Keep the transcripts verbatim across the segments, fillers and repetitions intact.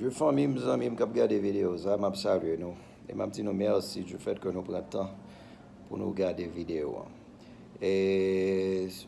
Yo fanmi m, zanmi m k ap gade videyo sa, m ap salye nou. E m ap di nou mèsi du fait ke nou pran tan pou nou gade videyo an. E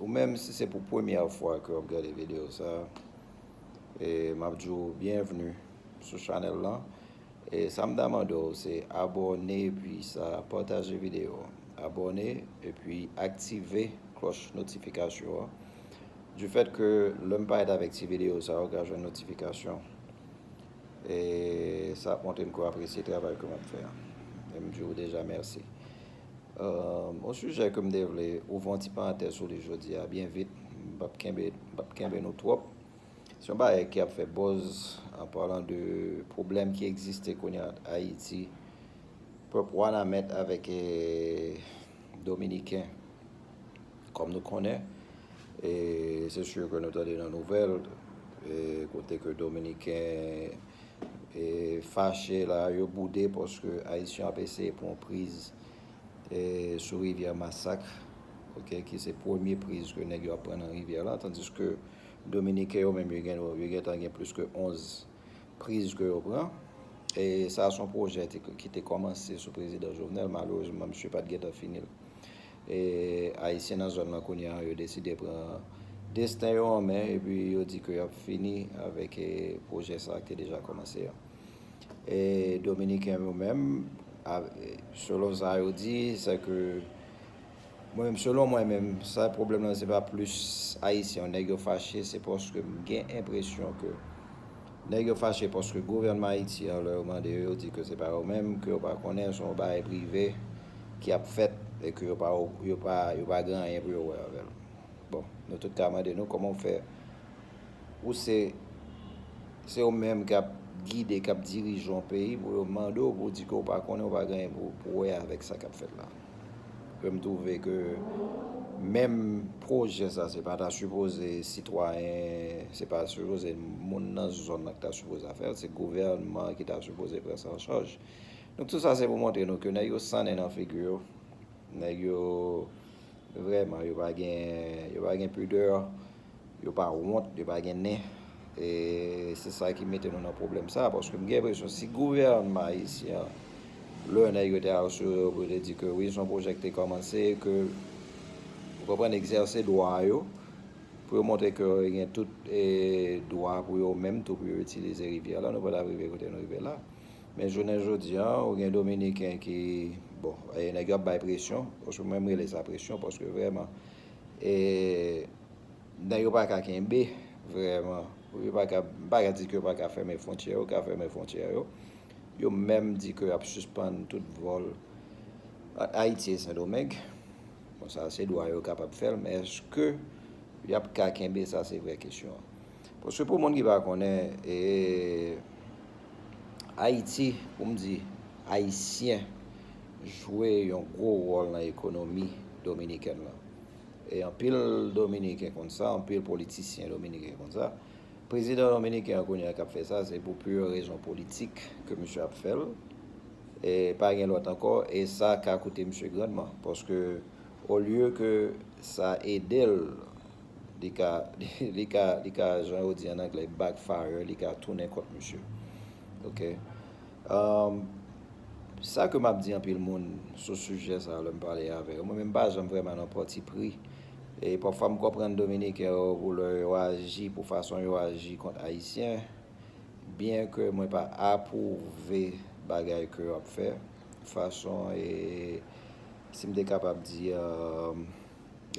ou menm, si se pou premyè fwa ke w ap gade videyo sa, e m ap di w byenvni sou chanèl lan. E sa m ta mande w, se abòne, epi sa, pataje videyo an. Abòne, epi aktive klòch notifikasyon an. Du fait ke lè m parèt avèk ti videyo sa, ou ka jwenn notifikasyon. E sa ap montre m ke w apresye travay ke m ap fè a. E m di w deja mèsi. Euh, yon sijè ke m te vle ouvri yon ti parantèz sou li jodi a, byen vit. M p ap kenbe, m p ap kenbe nou twòp. Se yon bagay ki ap fè buzz, an palan de pwoblèm ki egziste kounye a Ayiti. Pèp Wanament avèk, eh, Dominiken, kòm nou konnen. E se si ke nou tande nan nouvèl, e kote ke Dominiken, e fache la, yo boude paske Ayisyen ap eseye pran priz, e sou rivyè Masak, ok, ki se premye priz ke nèg yo ap pran nan rivyè la, tandiske Dominiken yo menm, yo gen, yo gentan gen plis ke onz priz ke yo pran. E sa se yon pwojè te, ki te kòmanse sou prezidan Jovenel. Malerezman, misye pa t gentan fini l. E Ayisyen nan zòn nan kounye a, yo deside pran desten yo an men, epi yo di ke y ap fini avèk, e, pwojè sa a ki te deja kòmanse a. E Dominiken yo menm, a, selon sa yo di, se ke mwen menm, selon mwen menm, sa pwoblèm nan se pa plis Ayisyen, nèg yo fache, se paske m gen enpresyon ke nèg yo fache paske gouvènman Ayiti an, lè yo mande yo, yo di ke se pa yo menm, ke yo pa konnen, se yon bagay prive ki ap fèt e ke yo pa, yo pa, yo pa gen anyen pou yo wè avè l. Bon, nou tout ka mande nou kòman w fè, ou se, se ou menm k ap gide, k ap dirije yon peyi, pou yo mande w, pou w di ke w pa konnen, w pa gen anyen pou, pou wè avèk sa k ap fèt la. Ke m twouve ke menm pwojè sa, se pa ta sipoze sitwayen, se pa sipoze moun nan zòn nan ki ta sipoze a fè l, se gouvènman ki ta sipoze pran sa an chaj. Donk, tout sa se pou montre nou ke nèg yo sannen nan figi yo. Nèg yo, vrèman, yo pa gen, yo pa gen pidè, yo pa wont, yo pa gen nen. E se sa ki mete nou nan pwoblèm sa, paske m gen enpresyon si gouvènman ayisyen an, lè nèg yo te asire yo pou yo te di ke wi, se yon pwojè ki te kòmanse, ke, ou konprann, egzèse dwa yo, pou yo montre ke yo gen tout, e, dwa pou yo menm tou, pou yo itilize rivyè la, nou pa t ap rive kote nou rive la. Men jounen jodi a, ou gen Dominiken ki, bon, e, nèg yo ap bay presyon, paske mwen, m rele sa presyon, paske vrèman, e, nèg yo pa ka kenbe, vrèman. Yo pa ka, m pa ka di ke yo pa ka fèmen fwontyè yo, yo ka fèmen fwontyè yo. Yo menm di ke y ap sispann tout vòl ant Ayiti e Sendomeng. Bon, sa se dwa yo kapab fè l, men èske y ap ka kenbe sa, se vrè kesyon an. Paske pou moun ki pa konnen, e, Ayiti, pou m di, Ayisyen jwe yon gwo wòl nan ekonomi dominikèn lan. E anpil Dominiken konn sa, anpil politisyen dominiken konn sa. Prezidan dominiken an kounye a k ap fè sa, se pou pure rezon politik ke misye ap fè l. E pa gen lòt ankò, e sa ka koute misye grandman, paske olye ke sa ede l, li ka, li ka, li ka, jan yo di ann anglè, backfire, li ka tounen kont misye. Ok? Um, sa ke m ap di anpil moun sou sijè sa a lè m pale avè yo, mwen menm m pa janm vrèman nan pati pri. E pafwa m konprann Dominiken yo pou lè yo aji, pou fason yo aji kont Ayisyen, byen ke mwen pa apwouve bagay ke yo ap fè, fason, e, si m te kapab di, um,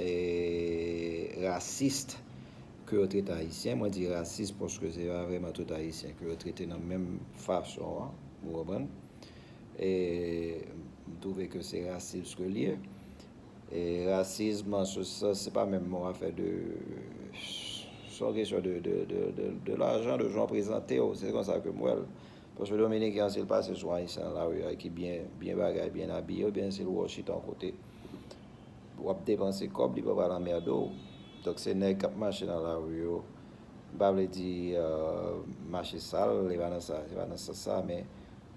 e, rasis ke yo trete Ayisyen. Mwen di rasis paske se pa vrèman tout Ayisyen ke yo trete nan menm fason an, ou konprann? E m twouve ke se rasis ke l ye. E rasism, se, se, se pa menm yon afè de, se yon kesyon de, de, de, de, de lajan, de jan w prezante w, se konsa ke m wè l. Paske Dominiken an, si l pase sou Ayisyen nan lari a ki byen, byen bagay, byen abiye, oubyen si l wè w chita yon kote, w ap depanse kòb, li pa pral anmède w. Donk, se nèg k ap mache nan lari yo. M pa vle di, euh, mache sal, e pa nan sa, se pa nan sans sa, men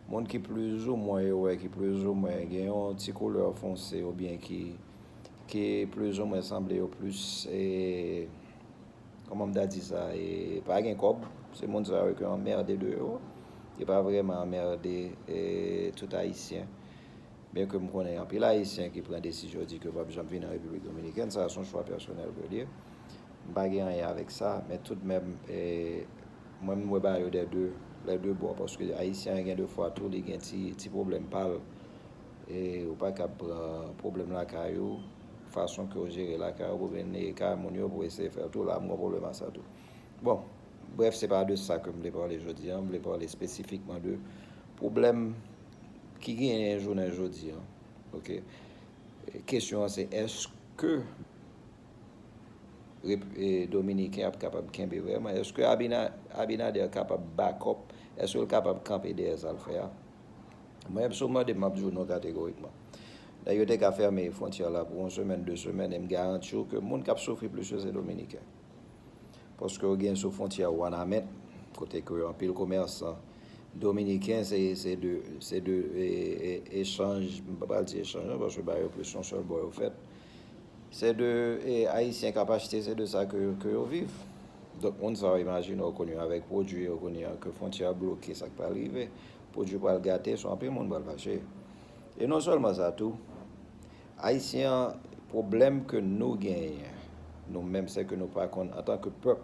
moun ki plizoumwen, yo wè ki plizoumwen gen yon ti koulè fonse oubyen ki, ki plizoumwen sanble yo plis, e, kòman m ta di sa, e, pa gen kòb, se moun sa yo ke yo anmède de yo. e pa vrèman anmède e, tout Ayisyen. Byen ke m konnen anpil Ayisyen ki pran desizyon di ke yo p ap janm vin an Repiblik Dominikèn, sa a se yon chwa pèsonèl ke l ye. M pa gen anyen avèk sa, men toudmenm, e, mwen m wè bagay yo dè de, lè de bò, paske Ayisyen an gen de fwa tou, li gen ti, ti pwoblèm pa l. E ou pa kab pran pwoblèm lakay ou, fason ke w jere lakay ou, pou vin leye kay moun yo, pou eseye fè l tou, la m gen pwoblèm a sa tou. Bon, brèf, se pa de sa ke m vle pale jodi a, m vle pale espesifikman de pwoblèm ki genyen jounen jodi a. Oke? Kesyon an se, èske Rep- e, Dominiken ap kapab kenbe vrèman? Èske Abina- Abinader kapab back up? Èske l kapab kanpe dèyè sa l fè a? Mwen, si w mande m, m ap di w non kategorikman. Nèg yo te ka fèmen fwontyè la pou yon semèn, de semèn, e m garanti w ke moun k ap soufri plis yo se Dominiken. Paske w gen sou fwontyè Wanament, kote ke anpil komèsan dominiken, se, se de, se de e, e, echanj, m pa pral di echanj non, paske ba yo plis yon sèl bò yo fèt. Se de e, Ayisyen k ap achte, se de sa ke, ke yo viv. Donk, moun sa yo, imajine w kounye a avèk pwodui yo kounye a, ke fwontyè a bloke, sa k pral rive. Pwodui pral gate, so anpil moun pral fache. E non sèlman sa tou, Ayisyen an, pwoblèm ke nou genyen, nou menm, se ke nou pa konn, antanke pèp,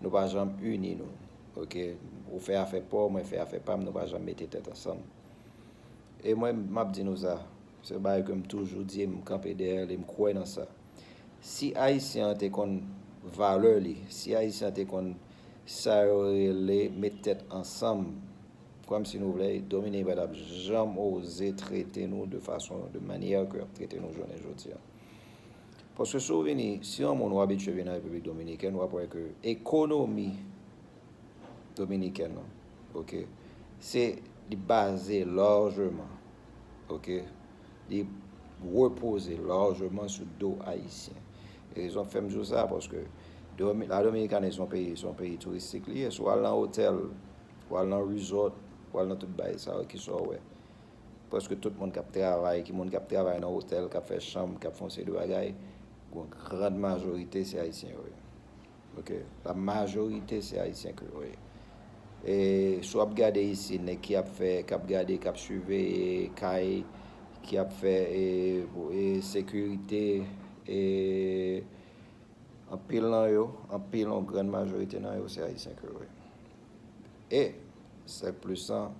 nou pa janm ini nou. Oke? Ou fè afè pa w, mwen fè afè pa m, nou pa janm mete tèt ansanm. E mwen, m ap di nou sa, se yon bagay ke m toujou di e m kanpe dèyè l e m kwè nan sa. Si Ayisyen an te konn valè li, si Ayisyen an te konn sa yo rele met tèt ansanm, kòmsi nou vle, Dominiken pa t ap janm oze trete nou de fason, de manyè ke y ap trete nou jounen jodi a. Paske si w vini, si yon moun ou abitye vin nan Repiblik Dominikèn, w ap wè ke ekonomi dominikèn nan, oke, se, li baze lajman, oke, li repoze lajman sou do Ayisyen. E rezon k fè m di w sa, paske Domi- La Dominikani se yon peyi, se yon peyi touristik li ye. Si w al nan otèl, w al nan resort, w al nan tout bagay sa yo, kisa w wè? Prèske tout moun k ap travay, ki moun k ap travay nan otèl, k ap fè chanm, k ap fè yon seri de bagay, yon gran majorite se Ayisyen yo ye. Oke? La majorite se Ayisyen ke yo ye. E si w ap gade isit, nèg ki ap fè, k ap gade, k ap siveye kay, ki ap fè e, e sekirite, e anpil nan yo, anpil, yon gran majorite nan yo, se Ayisyen ke yo ye. E, sèk plis lan,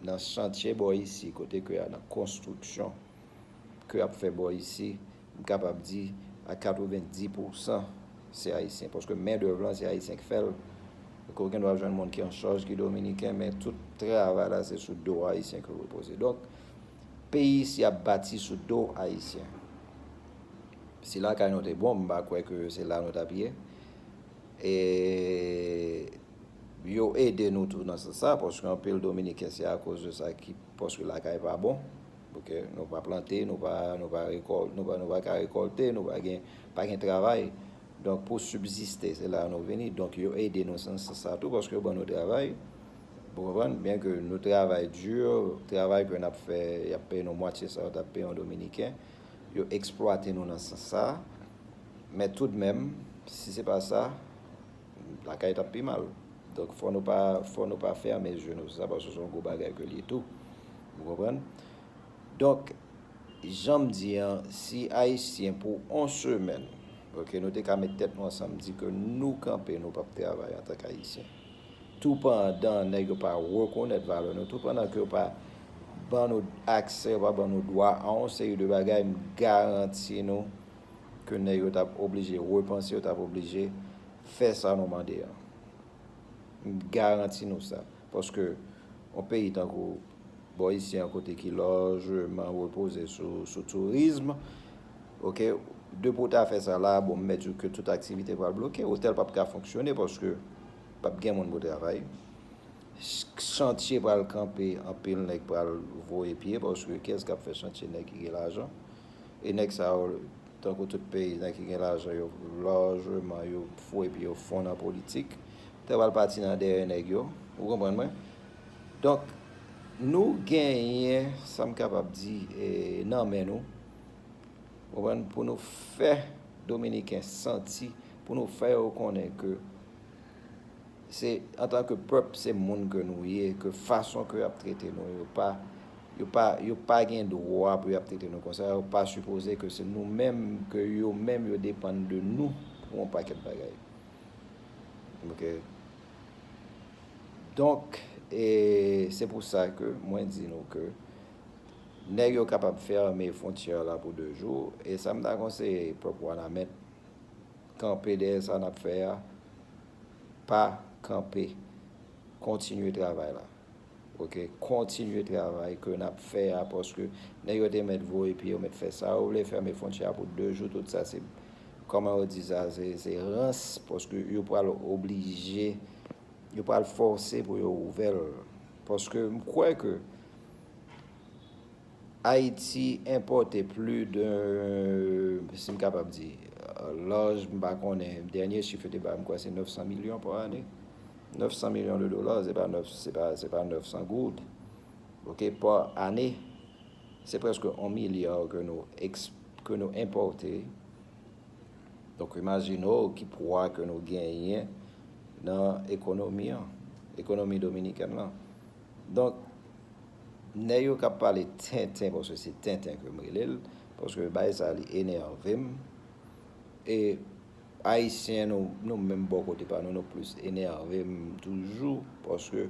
nan chantye bò isi, kote ke a nan konstriksyon ke ap fè bò isi, m kapab di a katrevenndis pousan se Ayisyen. Paske mendèv lan, se Ayisyen k fè l. Donk, ou gen dwa jwenn moun ki an chaj ki dominiken, men tout travay la, se sou do Ayisyen ke l repoze. Donk, peyi isi ap bati sou do Ayisyen. Si lakay nou te bon, m pa kwè ke se la nou t ap ye. E yo ede nou tou nan sans sa, paske anpil Dominiken se akoz de sa ki, paske lakay pa bon. Oke, nou pa plante, nou pa, nou pa rekòl, nou pa, nou pa ka rekòlte, nou pa gen, pa gen travay. Donk, pou sibziste, se la nou vini. Donk, yo ede nou nan sans sa tou, paske yo ban nou travay. Ou konprann? Byen ke nou travay di, travay ke n ap fè, y ap peye nou mwatye sa yo t ap peye yon Dominiken. Yo eksplwate nou nan sans sa. Men toudmenm, si se pa sa, lakay t ap pi mal. Donk, fò nou pa, fò nou pa fèmen je nou sou sa, paske se yon gwo bagay ke l ye tou. Ou konprann? Donk, jan m di an, si Ayisyen pou yon semèn, oke, nou te ka met tèt nou ansanm, di ke nou kanpe, nou p ap travay antanke Ayisyen. Toupandan nèg yo pa rekonèt valè nou, toupandan ke yo pa ban nou aksè, yo pa ban nou dwa a yon seri de bagay, m garanti nou ke nèg yo t ap oblije repanse, yo t ap oblije fè sa nou mande an. M garanti nou sa. Paske yon peyi tankou bò isi an, kote ki lajman repoze sou, sou tourizm, oke, depi w ta fè sa la, bon, m mèt di w ke tout aktivite pral bloke, otèl p ap ka fonksyone paske p ap gen moun pou travay. Ch- Chantye pral kanpe, anpil nèg pral voye pye, paske kiyès k ap fè chantye? Nèg ki gen lajan. E nèg sa yo, tankou tout peyi, nèg ki gen lajan, yo lajman, yo foure pye yo fon nan politik. Tè pral pati nan dèyè nèg yo. Ou konprann mwen? Donk, nou genyen, sa m kapab di, e, nan men nou, konprann, pou nou fè Dominiken santi, pou nou fè yo konnen ke se antanke pèp, se moun ke nou ye, ke fason ke y ap trete nou, yo pa, yo pa, yo pa gen dwa pou y ap trete nou konsa, yo pa sipoze ke se nou menm, ke yo menm yo depann de nou pou yon pakèt bagay. Ok? Donk, e se pou sa ke mwen di nou ke nèg yo kapab fèmen fwontyè la pou de jou, e sa m ta konseye pèp Wanament, kanpe dèyè sa n ap fè a, pa kanpe, kontinye travay la. Ok, kontinye travay ke n ap fè a, paske nèg yo te mèt voye pye yo, mèt fè sa yo vle, fèmen fwontyè a pou de jou, tout sa se, kòman yo di sa, se, se rans, paske yo pral oblije, yo pral fòse pou yo ouvè l. Paske m kwè ke Ayiti enpòte plis de, si m kapab di, laj, m pa konnen, dènye chif yo te ba m, m kwè se nèf san milyon pa ane. Nèf san milyon de dola, se pa nèf, se pa, se pa nèf san goud. Ok, pa ane, se prèske yon milya ke nou eks-, ke nou enpòte. Donk, imajine w ki pwa ke nou genyen nan ekonomi an, ekonomi dominikèn lan. Donk, nèg yo k ap pale tenten, paske se tenten ke m rele l, paske bagay sa li enève m. E Ayisyen, nou, nou menm bò kote pa nou, nou plis enève m toujou, paske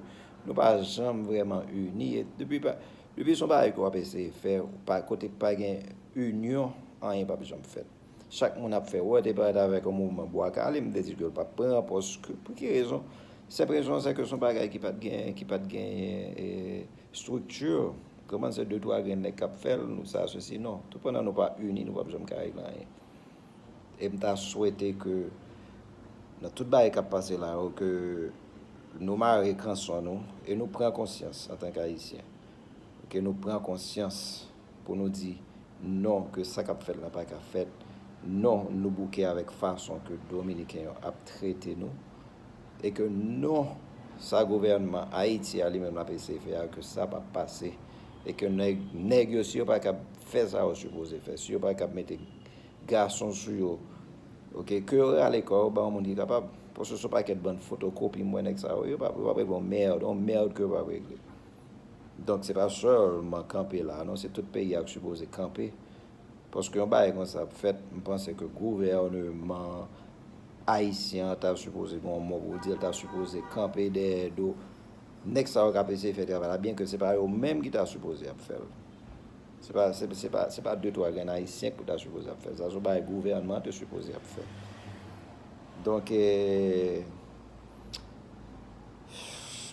nou pa janm vrèman ini. E depi pa, depi se yon bagay ke w ap eseye fè, pa, kote pa gen inyon, anyen p ap janm fèt. Chak moun ap fè, wè, te parèt avèk yon mouvman Bwa Kale, m te di ke l p ap pran, paske, pou ki rezon? Senp rezon, se ke se yon bagay ki pa t gen, ki pa t gen, e, estrikti. Konprann, se de twa grenn nèg k ap fè l, nou sa, sesi, non. Tout pandan nou pa ini, nou p ap janm ka regle anyen. E m ta swete ke nan tout bagay k ap pase la yo, ke nou mare kanson nou e nou pran konsyans antanke Ayisyen. Ke nou pran konsyans pou nou di non, ke sa k ap fèt la pa ka fèt. Non, nou bouke avèk fason ke Dominiken yo ap trete nou. E ke non, sa gouvènman Ayiti a li menm l ap eseye fè a, ke sa p ap pase. E ke nèg, nèg yo, si yo pa kab fè sa yo sipoze fè, si yo pa kab mete gason sou yo, ok, ke yo rale kò yo ba yon moun ki kapab. Paske se yon pakèt bann fotokopi m wè nèg sa yo, yo p ap, yo p ap regle yon mèd, yon mèd ke yo p ap regle. Donk, se pa sèlman kanpe la, non, se tout peyi a k sipoze kanpe. Paske yon bagay konsa ap fèt, m panse ke gouvènman ayisyen an ta sipoze gen yon mo pou di, l ta sipoze kanpe dèyè do nèg sa yo k ap eseye fè travay la, byenke se pa yo menm ki ta sipoze ap fè l. Se pa, se, se pa, se pa de twa grenn ayisyen ki pou ta sipoze ap fè l. Sa se yon bagay gouvènman an te sipoze ap fè. Donk, e,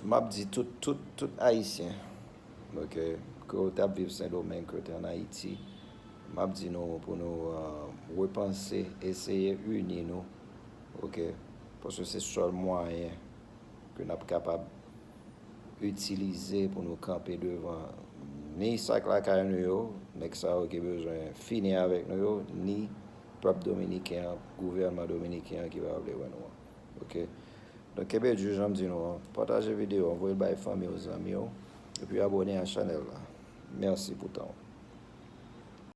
m ap di tout, tout, tout ayisyen, ok, ke w t ap viv Sendomeng, ke w te ann Ayiti, m ap di nou pou nou, e, repanse, eseye ini nou, ok, paske se sèl mwayen ke n ap kapab itilize pou nou kanpe devan ni sa k lakay nou yo, nèg sa yo ki bezwen fini avèk nou yo, ni pèp dominiken an, gouvènman dominiken an ki pa vle wè nou an. Ok? Donk, kenbe di jan m di nou an, pataje videyo an, voye l bay fanmi w, zanmi w, epi abòne a chanèl la. Mèsi pou tan w.